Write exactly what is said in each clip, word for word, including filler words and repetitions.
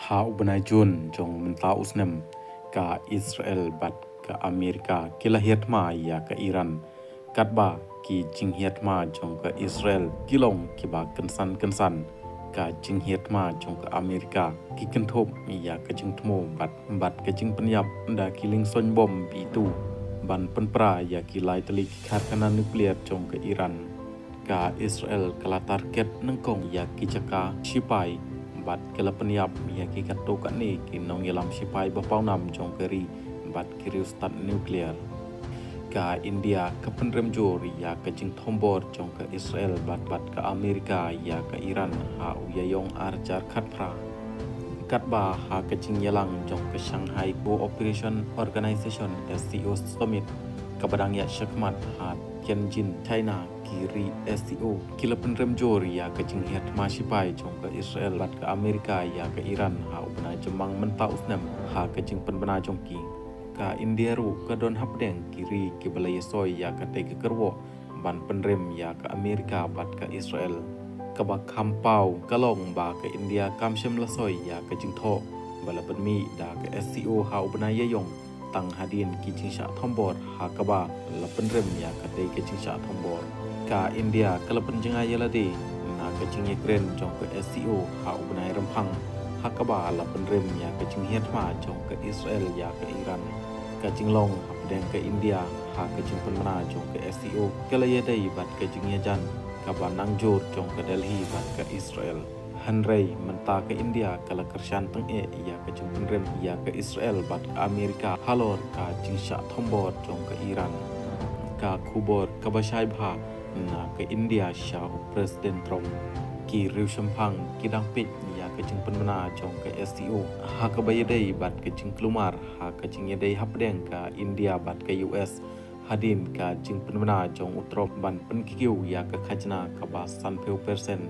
Ha u bnai Jun jong mynta u snem, ka Israel bad ka Amerika ki la hiar thma ïa ka Iran. Katba ki jinghiar thma jong ka Israel ki long kiba kynsan kynsan, ka jinghiar thma jong ka Amerika ki kynthup ïa ka jingthmu bad, bad ka jingpynïap da ki liengsuiñ bom B two ban pynpra ïa ki lai tylli ki karkhana nuclear jong ka Iran. Ka Israel ka la target nyngkong ïa ki jaka shipai bad ka la pynïap ïa ki katto katne ki nongïalam shipai ba pawnam jong ka ri bad ki riewstad nuclear. Ka India ka pynrem jur ïa ka jingthombor jong ka Israel bad, bad ka Amerika ïa ka Iran ha u Ïaïong ar hajar khatphra. Katba ha ka jingïalang jong ka Shanghai Cooperation Organization, S C O, Summit kaba dang ïaid shakhmat ha Tianjin, China, ki ri S C O ki la pynrem jur ïa ka jinghiar thma shipai jong ka Israel bad ka Amerika ïa ka Iran ha u bnai Jymmang mynta u snem ha ka jingpynbna jong ki. Ka India ruh ka don hapdeng ki ri kiba la ïasoi ïa katei ka kyrwoh ban pynrem ïa ka Amerika bad ka Israel. Kaba kham paw ka long ba ka India kam shym la soi ïa ka jingthoh ba la pynmih da ka S C O ha u bnai Ïaïong tang hadien ki jingshah thombor ha kaba la pynrem ïa katei ka jingshah thombor. Ka India ka la pynjngai ïa lade na ka jingïakren jong ka S C O ha u bnai Rymphang ha kaba la pynrem ïa ka jinghiar thma jong ka Israel ïa ka Iran. Ka jinglong hapdeng ka India ha ka jingpynbna jong ka S C O ka la ïadei bad ka jingïajan kaba nang jur jong ka Delhi bad ka Israel. Hynrei mynta ka India ka la kyrshan tyngeh ïa ka jingpynrem ïa ka Israel bad ka Amerika halor ka jingshah thombor jong ka Iran. Ka khubor kaba shai bha na ka India sha u President Trump. Ki riewshemphang ki dang peit ïa ka jingpynbna jong ka S C O ha kaba ïadei bad ka jingkulmar ha ka jingïadei hapdeng ka India bad ka U S hadien ka jingpynbna jong u Trump ban pynkiew ïa ka khajna kaba sanphew percent.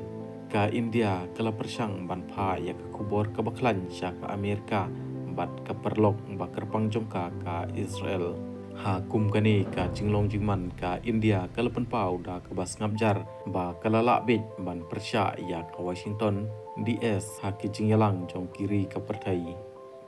Ka India ka la pyrshang ban phah ïa ka khubor kaba khlaiñ sha ka Amerika bad ka paralok ba kyrpang jong ka, ka Israel. Ha kum kane ka jinglong jingman, ka India ka la pynpaw da kaba sngap jar ba ka la lah beit ban pyrshah ïa ka Washington D C ha ki jingïalang jong ki ri ka pyrthei.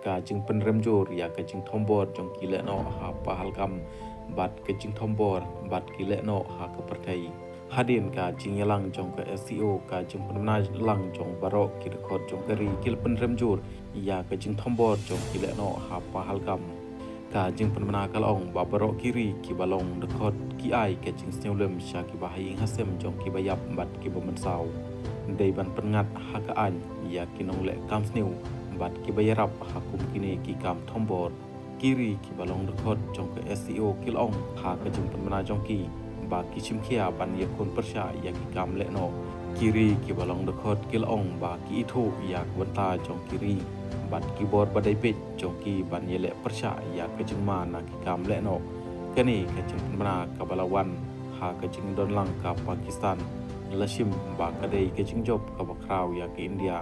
Ka jingpynrem jur ïa ka jingthombor jong ki lehnoh ha Pahalgam bad ka jingthombor bad ki lehnoh ha ka pyrthei. Hadien ka jingïalang jong ka S C O, ka jingpynbna lang jong baroh ki dkhot jong ka ri ki la pynrem jur ïa ka jingthombor jong ki lehnoh ha Pahalgam. Ka jingpynbna ka la ong ba baroh ki ri kiba long dkhot ki ai ka jingsngewlem sha kiba ha ïing ha sem jong kiba ïap bad kiba mynsaw. Dei ban pynngat ha ka aiñ ïa ki nongleh kam sniew bad kiba ïarap ha kum kine ki kam thombor. Ki ri kiba long dkhot jong ka S C O ki la ong ha ka jingpynbna jong ki ba ki shim khia ban ïakhun pyrshah ïa ki kam lehnoh. Ki ri kiba long dkhot ki la ong ba ki ithuh ïa ka bynta jong ki ri bad ki bor ba dei peit jong ki ban ïaleh pyrshah ïa ka jingma na ki kam lehnoh. Kane ka jingpynbna kaba la wan ha ka jingdon lang ka Pakistan la shim ba ka dei ka jingjop kaba khraw ïa ka India.